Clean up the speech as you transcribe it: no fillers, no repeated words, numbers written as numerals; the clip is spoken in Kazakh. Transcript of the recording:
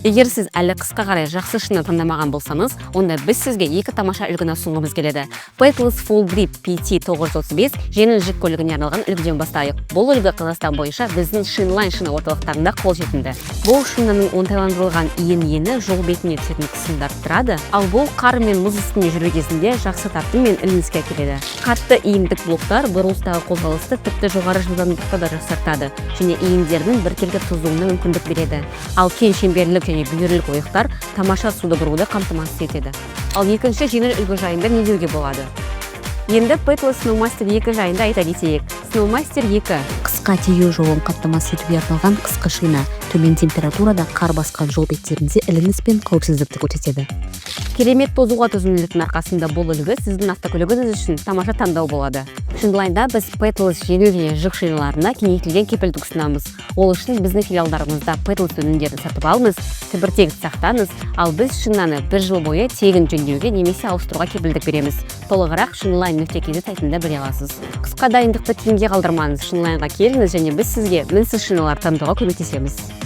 Егер сіз әлі қысқа қарай жақсы шина таңдамаған болсаңыз, онда біз сізге екі тамаша үлгіні ұсынғымыз келеді. Petlas Full Grip PT 935 жеңіл жүк көлігіне арналған үлгіден бастайық. Бұл үлгі Қазақстан бойынша біздің Шинлайн шина орталықтарында қолжетімді. Бұл шинаның оңтайландырылған иін ені жол бетіне түсетін қысымды арттырады, ал бұл қар мен мұз үстінде жүру кезінде жақсы тартым мен ілініске әкеледі. Қатты иіндік блоктар бұрылыстағы қозғалысты тіпті жоғары жылдамдықта да жақсартады және иіндердің біркелкі тозуына мүмкіндік береді. Ал кең шеңберлік және бүйірлік ойықтар тамаша суды бұруды қамтамасыз етеді. Ал екінші жеңіл үлгі жайында не деуге болады? Енді Petlas Snowmaster 2 жайында айта кетейік. Snowmaster 2 қысқа тиеу жолын қамтамасыз етуге арналған қысқы шина төмен температурада қар басқан жол беттерінде ілініс пен қауіпсіздікті көрсетеді. Керемет тозуға төзімділіктің арқасында бұл үлгі сіздің автокөлігіңіз үшін тамаша таңдау болады. Шинлайнда біз Petlas жеңіл және жүк шиналарына кеңейтілген кепілдік ұсынамыз. Ол үшін біздің филиалдарымызда Petlas өнімдерін сатып алыңыз, түбіртек сақтаңыз, ал біз шинаны бір жыл бойы тегін жөндеуге немесе ауыстыруға кепілдік береміз. Толығырақ shinline.kz сайтында біле аласыз. Қысқа дайындықты кейінге қалдырмаңыз, Шинлайнға келіңіз және біз сізге мінсіз шиналар таңдауға көмектесеміз.